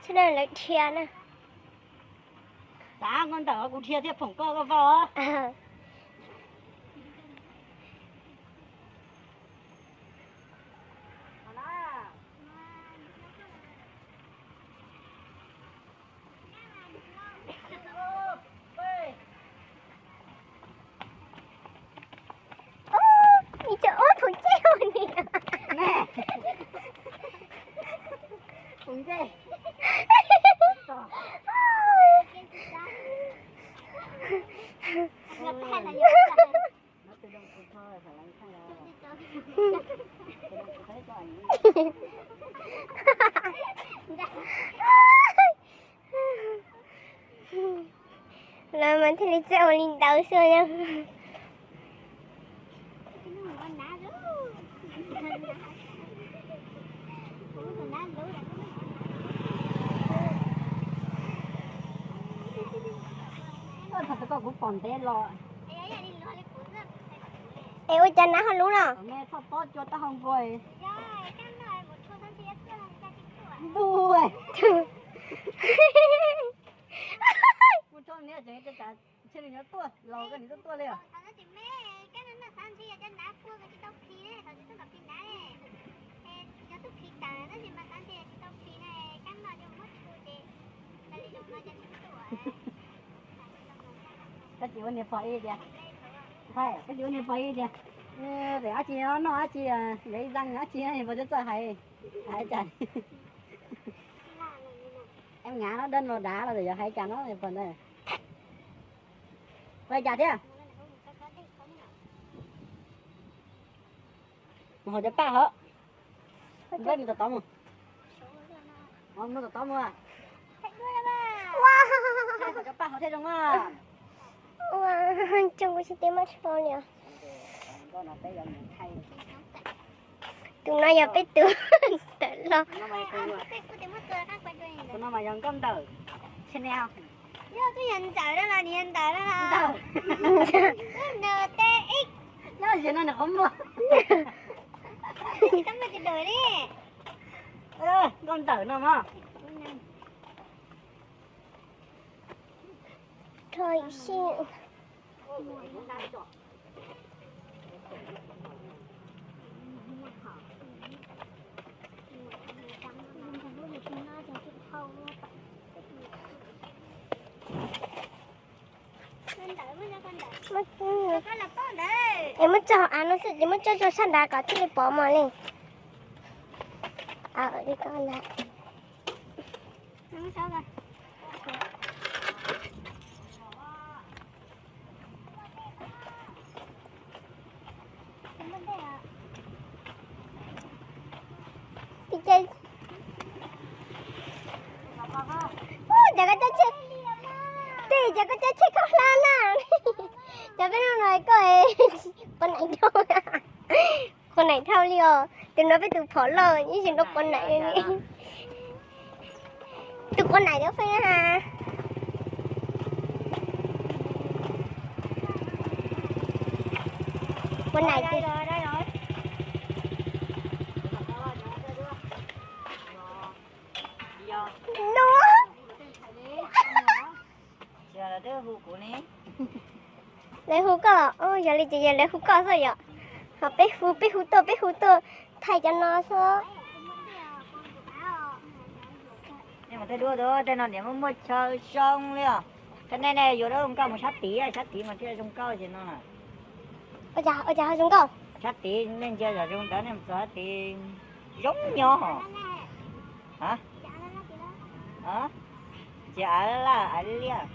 Tsis na lawv dhia na. Xav nkauj ntawm kuv dhia thiaj phoom koj koj vau. Ub, ib co ub phoom ncej ua ni. Phoom ncej. Los mas thiaj li txawj ua li ntawd xwb na. Koj kuv pom ntev los. Es ua cas nab ho lub no? Txhob pob cua tab hau npua. Npua. Kuv tso nws tseem tias tsam ntshe nws nyob tuaj, los koj nws tuaj tuaj li os. Koj tsis ua niag pog ib tiag. Koj tsis ua niag pog ib tiag. Dab tsi noj dab tsi, lawv zaj dab tsi niag pog txawj hais, hais cas. Em ngav no dej los dav los yuav hais cas no pog ntawd. Hais cas thiab? Mus hauv cov paj hov. Npaj mus tom tod mus. Mus tom tod mus. Hauv cov paj hov thiaj zoo a. Ua, coob kuv tsis teb muab tsho li os. Tus no yog peb tus tawm los. Tus no mas yog nkauj ntawm channel. Yog twb yog ntawm no los, yog ntawm no los. Ntawm. Nws teb ib. Nyob ze no nws qhov muag. Tsis tau muaj tus dawm li. Nkauj ntawm no mas. Rho ib sij. Es muab tso hauv av no xwb, ces muab tso rau sab nrad kom thiaj li pov mos li. Li ko ntag. Ua cas koj cab tsheb, tej cas koj cab tsheb khaub hlab na. Cov peb no no koj quav naim dhau, quav naim dhau li os. Tus no peb tus phom loj ib txwm nrog quav naim li. Tus quav naim lawv feej na. Quav naim ces no. Lawv hu koj los? Yog li ces yog lawv hu koj xwb yom. Ho peb hu, peb hu tuaj, peb hu tuaj thaij cov no xwb. Nej mus tej duab, tej no niam muaj muaj chaw zoo li os. Tej nej ne yuav dab zoo nkauj mus sab tid, sab tid mas thiaj zoo nkauj ces no. Ua cas ho zoo nkauj? Sab tid nej ntsia zom zoo ntawd nej mus txog sab tid zoo nyob hos. Ces av laj av liaj.